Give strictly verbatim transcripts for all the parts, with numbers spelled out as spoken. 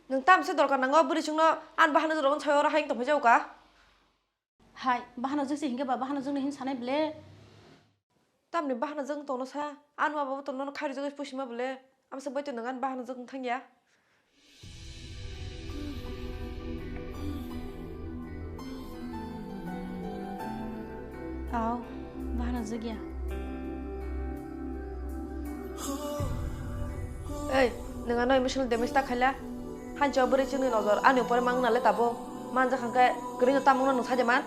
Nwng tamse dorkar nango bwrwi chwngno, ani bahana jora wng sawi oro hai wng tongphai jago ka? Hai, bahana jwk se hinkhe ba bahana jwkno hin sanai ble? Tamni bahana jwk tongno sa, ani ma baba tongno khairwi jagwi pusi ma ble? Amsa bai to nwng ani bahana jwk wng thang ya. Aw, bahana jwk ya. Ei, nwng ano emotional damage ta khaila? Hancho bwrwi chwngni nojor ani upore mang nale tabuk. Manja khangkhe kwrwino tamungno nwng saide man?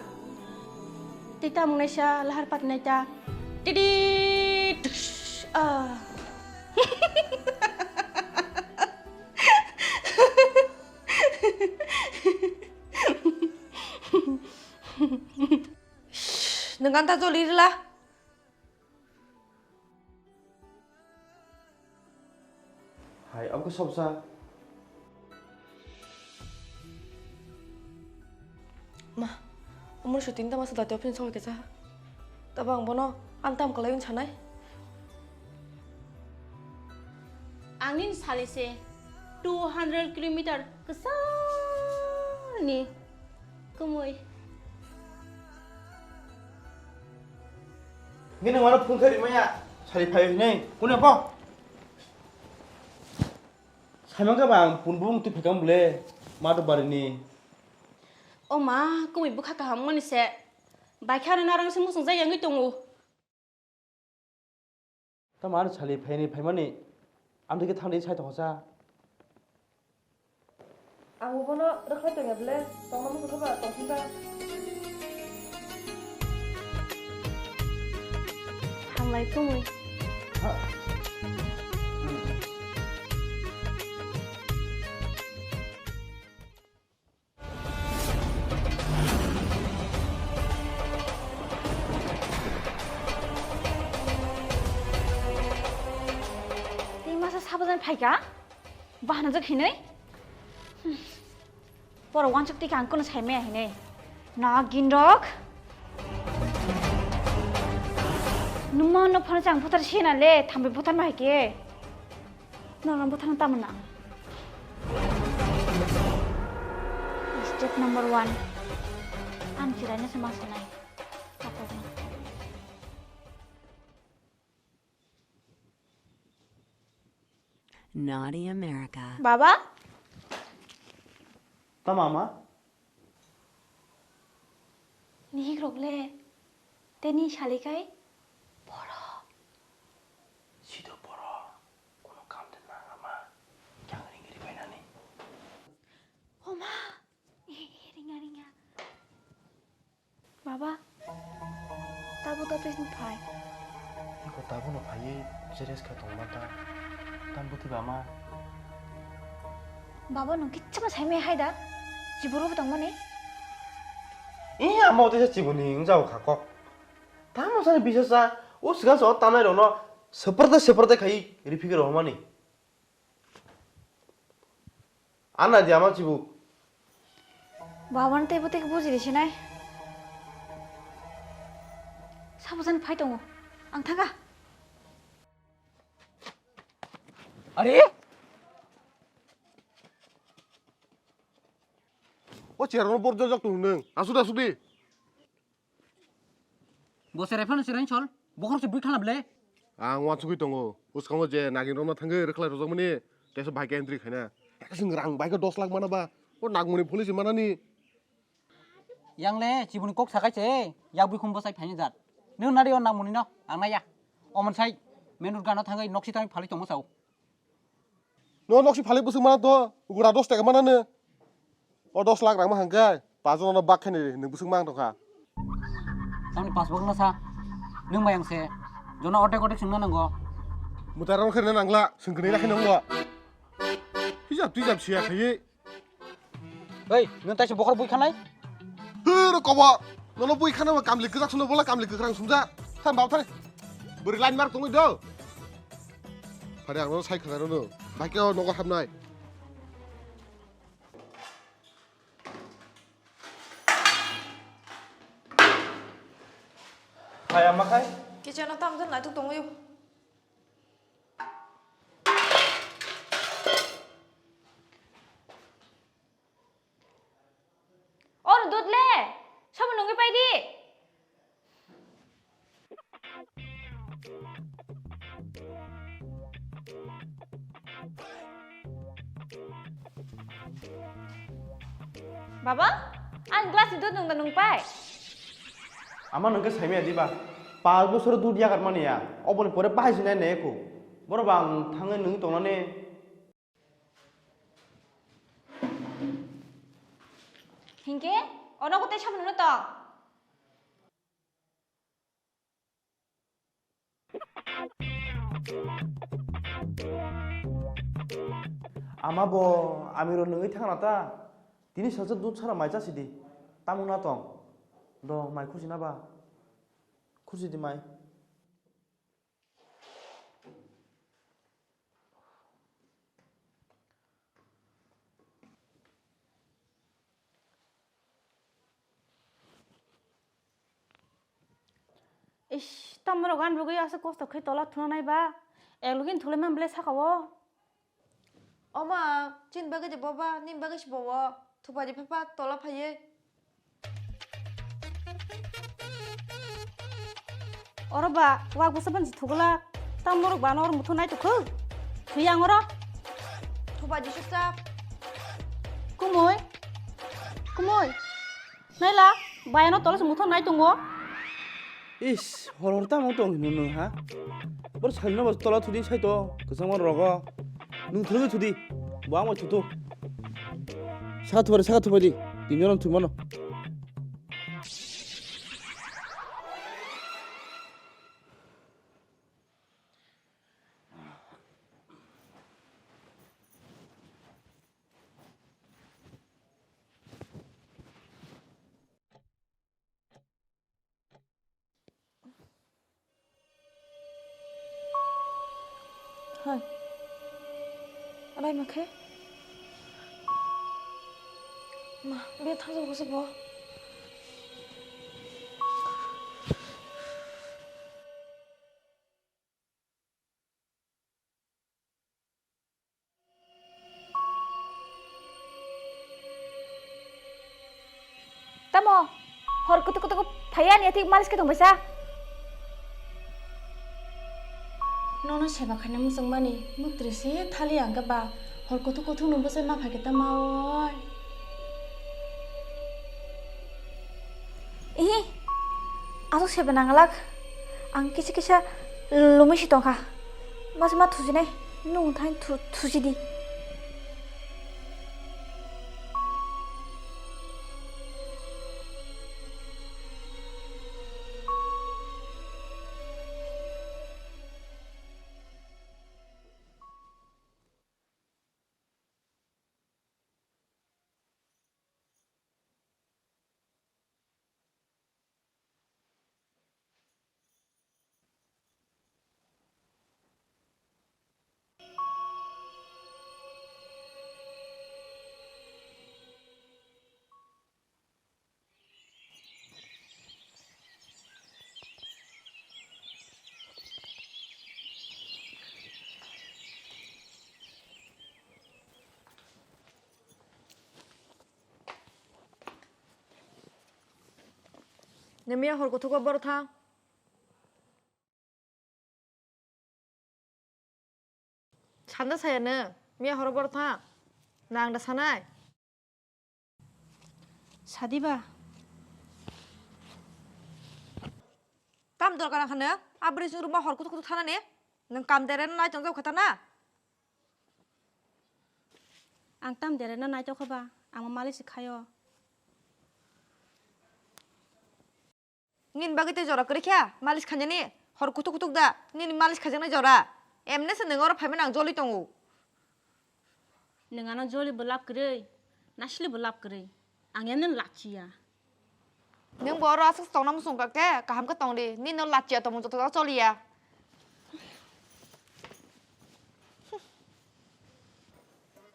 Tei tamung naisa lahar pati naita. Tidi tush, ah. Shh, nwng ganta joli rila. Hai, abo khe sob sa. Ma, umur shooting ta masa dati office sokhe kesa. Tabo ang bono ang tam kalai wng sanai. Ang nini sali se two hundred kilometer kwchangni kumui. Nini wano phone khe rimaya sali phai hinai kune bo. Saimang khe ba ang punbu wng twi phaikha bole, ma do barini. O ma, kumui bwkha kaham mani se. Baikha ano narang se muchung jai yangwi tongo. Tamo ano sali phaini phaimani, amtwi khe thangdi sai tongsa. Ang bono rwkhlai tongya bole, tongna muchung khe ba tongphi ba. Hambai kumui. Ha. Tei masa sabo jan phaika? Bahana jok hinui? Borok wansuk twi kha ang kono sai maya hinui. Na ginrok. Numa no phano chang buthar sina le, thambai buthar ma hai ke. No no buthar tamo na. Step number one. Ang chirai na sama sanai. Naughty America. Baba? Tamo ama? Nihikrok le teni salikai boro. Sido boro, kono kam de nang ama, kyang ring ri bainani. Oma, eh, eh, ringa, ringa. Baba, tabo to twi phai. Iko tabo no phaiwi jeres kha tongma ta. Tam buti bama. Baba no kichama sai me hai da. Jiburu tongmani. Eh, ama ote sa chibuni wng jao kha kok. Tamo sani bisa sa, o sigang sa o tanai rok no seprete seprete khai riphi khe rohormani. Anna di ama chibu. Baban tei bwtwi buji di sinai. Sabo jan phai tongo. Ang thanga. Are? O chair no bor jojak tung nung. Asuk asuk di. Bo serai phano serai chol, bokhorok se bui khala ble. Ang uansugui tongo, bwskango je nagin romna thangwi rwkhlai rwjakmani, teisa bike entry khaina. Ekasing rang bike dos lakh mana ba, o nagmani pholi se manani. Yang le chibuni kok sakai se, yak bui khum bwsai phaini jat. Nung nari o nagmani no, ang naya. Omon sai, main road gana thangwi noksi thangwi phalwi tongma sao. No noksi phalik bwswk mana to, gura dos taka mana no. O dos lakh rang ma hangkhe, pajon no bak khaini ri, nwng bwswk mang tongkha. Tamni pas bwkna sa, nwng bai ang se, jono otek otek swngna nango. Mutai rang khaina nangla, swngkwnwi rakhi nango. Hijab twijab siya khaiwi. Oi, nwng taisa bokhor bui khanai? Hur kobo, nono bui khana kamli kwchak sumno bola kamli kwkrang sumja. Thang bab thang. Bwrwi line mar tongwi do. Phari ang no sai khana rwno. Bai khe o nogo habnai. Hai ama khai? Kitchen o tamjani naituk tongwi. Baba, ang glass ni dud nung da nung pai. Ama nungke saimaya diba? Pas bosor dud yakar mani ya. Oboni pore bahai sinai ne ko. Boro bang thangai nung tongnani. Hingke, ono kote samno tong. Ama bo amiro nungwi thangna ta. Tini sajak dud sara mai chasidi. Tamo na tong. Do mai khursi na ba? Khursi di mai. Ish, tamorok ani bagwi aswk kosto khe tola thuna nai ba? Ek login thulai man belai saka o. Oma, chini bagwi de boba, nini bagwi se bobo. Thupai di phapa tola phaiwi. Oro ba, wak bwsa ban si thugula. Tamorok ba nor muthung nai tukhuk. Thwi ang oro. Thupai di chupchap. Kumui. Kumui. Naila, bayano tola se muthung nai tongo. Is, hor hor tamo tong hino nung ha? Bor salino bas tola thudi sai to, kwchangma rogo. Nung thudi thudi, bo amo thutu. Saka thubari, saka thubari, tinjono thumano. Hai. Alai ma khe? Ma, be thang jabo se bo. Tamo, hor kutuk kutuk phaiya ni athik malis khe tongbaisa. Nono seba khaina muchungmani, muktri se thali ang khe ba, hor kutuk kutuk nungbo se ma phai khe tamo oi. Ihi, aswk seba nanglak. Ang kisa kisa lomwi si tongkha. Mas ma thusinai, nwng thani thu-, thusidi. Nang miya hor kuthuk o boro thang. Sanda saya nang, miya horo boro thang. Nang da sanai. Sadi ba. Tam dorkar ang kha nang, abri sung ruma hor kuthuk kuthuk thana ni. Nang kam dere nai tong jao khata na. Ang tam dere no nai tokha ba, ang ma malik se khayo. Nini bagwi tei jora kwrwi kha, malis khainani? Hor kuthuk kuthuk da, nini malis khaijaknai jora. Emne se nwng oro phaimani ang joli tongo. Nwng ano joli bo lab kwrwi, nasli bo lab kwrwi. Ang emne lachiya. Nwng bo oro aswk tongna muchung kha khe, kaham khe tong di. Nini no lachiya tongmung joto jaga choliya.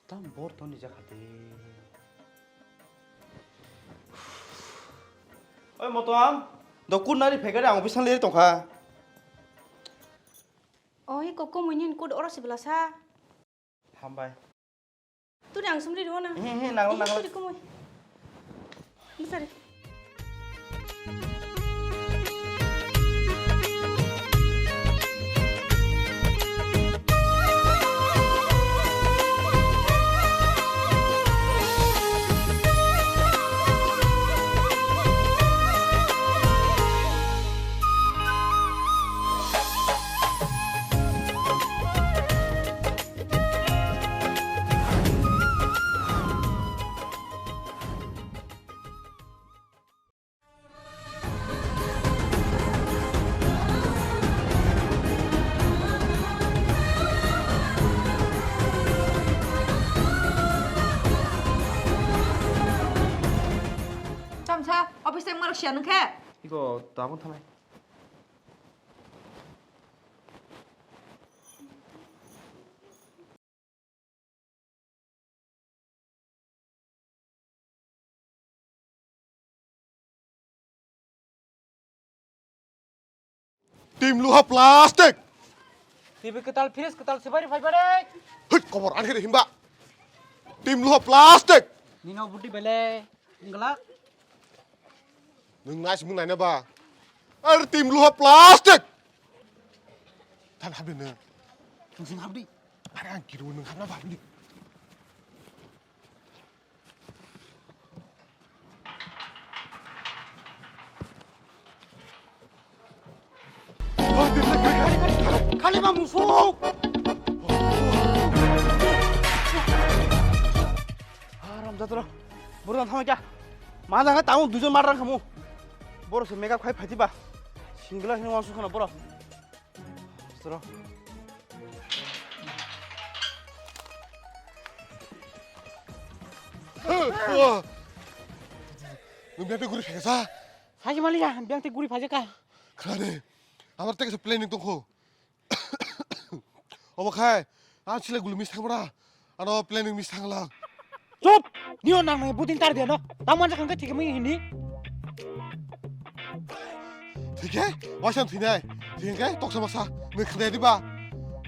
Tam bor toni jakha de. Oi Motom, do kun nari phekari ang office leri tongkha. Oi, kok komui nin kut oro sibla sa. Hambai. Turi ang sumri rwo na. He, he, nang, nang. Turi komui. Bwsari. Siya nung khe. Iko tabung thanai. Tim luha plastic. T V kwtal, fridge kwtal, sebari phai bare. Hut, kobor ani himba. Tim luha plastic. Nino budi bele, nggla. Nung nai sumung nai na ba. Ar tim luha plastic. Tan habdi nung. Nung sing habdi. Are ang kiru nung habna ba habdi. Kali ma musuk. Haram jatra. Burdan thama kya? Ma jaga tamu dujon madra kamu. Boro se makeup khai phaiti ba. Singla hini wansuk khana boro. Sro. Nung biang tei guri pheksa. Saji maliya, biang tei guri phajaka. Khade. Amar tei kaisa planning tongkho. Obo khai, ang sile gulu mis thangbra. Ano planning mis thangla. Chup! Nio nang nang budin tar dia no. Tang manja kang ke thik mui hini. Thik he? Waisam thinai. Thik he? Toksa masa. Nui khandai diba.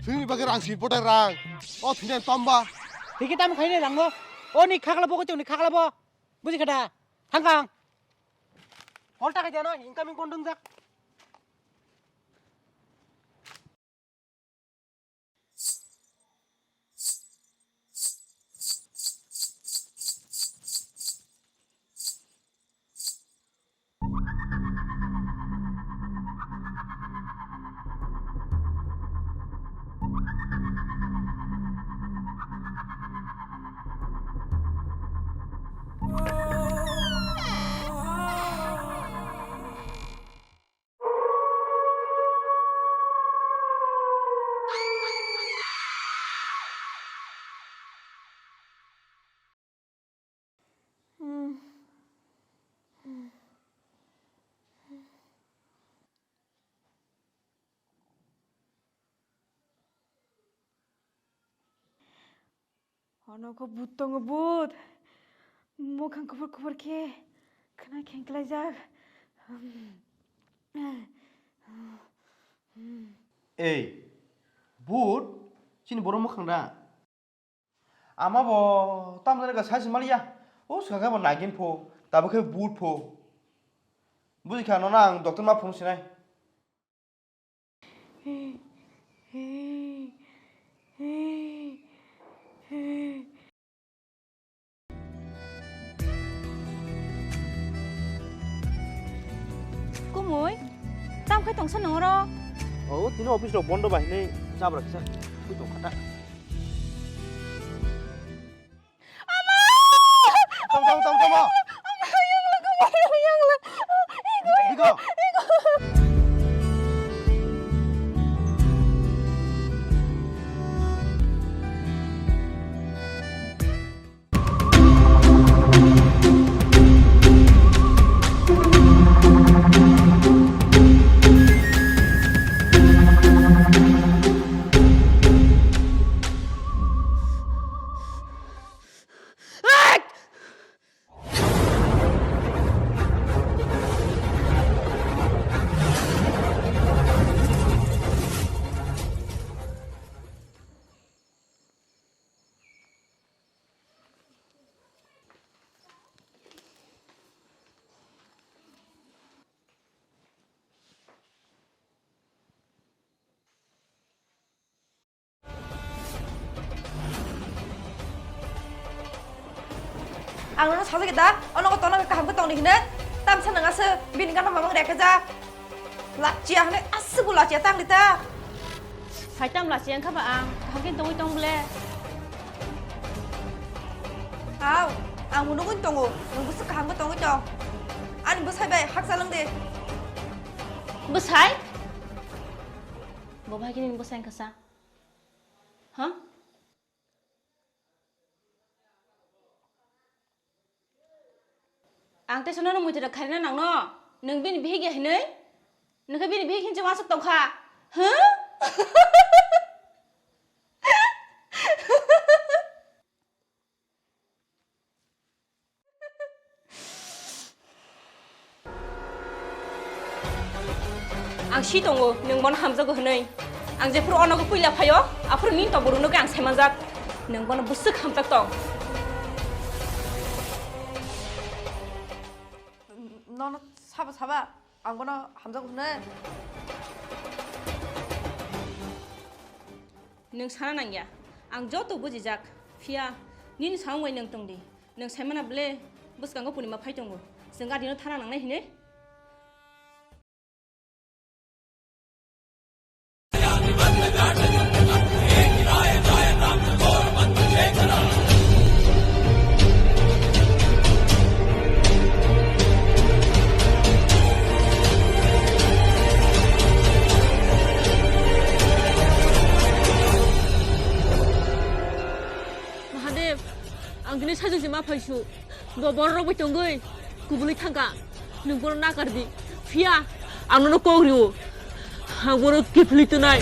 Sini bagi rang sin potai rang. O thinai tamba. Thik he tam khaini rang no. O ni khakla bo ko ni khakla bo. Buji khada. Thang kang. Hol ta khaja no. Incoming kon dong jak. Ono kho but tongo but. Mokhang kuphur kuphur khe khna khengklaijak. Ei, but chini borok mokhang da? Ama bo tamjani ga sai se maliya. O swkang khe bo nagin pho, tabuk khe but pho. Buji kha nono ang doctor ma phone sinai. Kumui, tam khai tongsa nang oro? O, tini office rok bondo bai hinui jabra kisa thui tong kha ta. Ama! Tamo, tamo, tamo, tamo. Ama, yang lagu, yang lagu. Bigo. Ang nono sajagwi da, ono ko tono kaham khe tongdi hino, tamsa nang aswk bini gana mamang rekhe ja, lachiya hwnwi aswk bo lachiya tangdi ta. Hai tam lachiya wngkha ba ang, kaham khe tongwi tong bole. Au, ang bo nugwi tongo, nwng bwswk kaham khe tongwi tong. Ani bwsai bai hakchal wng di. Bwsai? Bo bai khe nini bwsai wngkha sa? Ha? Ang teisa nono muitu da khairina nangno. Nwng bini bihik ya hinwi? Nwng khe bini bihik hinwi uansuk tongkha. Huh? Ang si tongo, nwng bono hamjago hwnwi. Ang jephuru o nogo puila phaio, aphuru nini tongmung rwno khe ang saimanjak. Nwng bono bwswk hamjak tong. Nono sabo saba, ang bono hamjago hwnwi. Nwng sana nangya, ang joto bujijak, phiya nini samung bai nwng tongdi. Nwng saimana ble, bwskango Purnima phai tongo. Chwng gadino thana nangnai hinwi. Mahadev, ang tini sajwk se ma phaisu. Bo borok rok bai tongwi kubului thangkha. Nwng bono nakar di. Phiya ang nono kok rio. Ang bono kiphilwi tonai.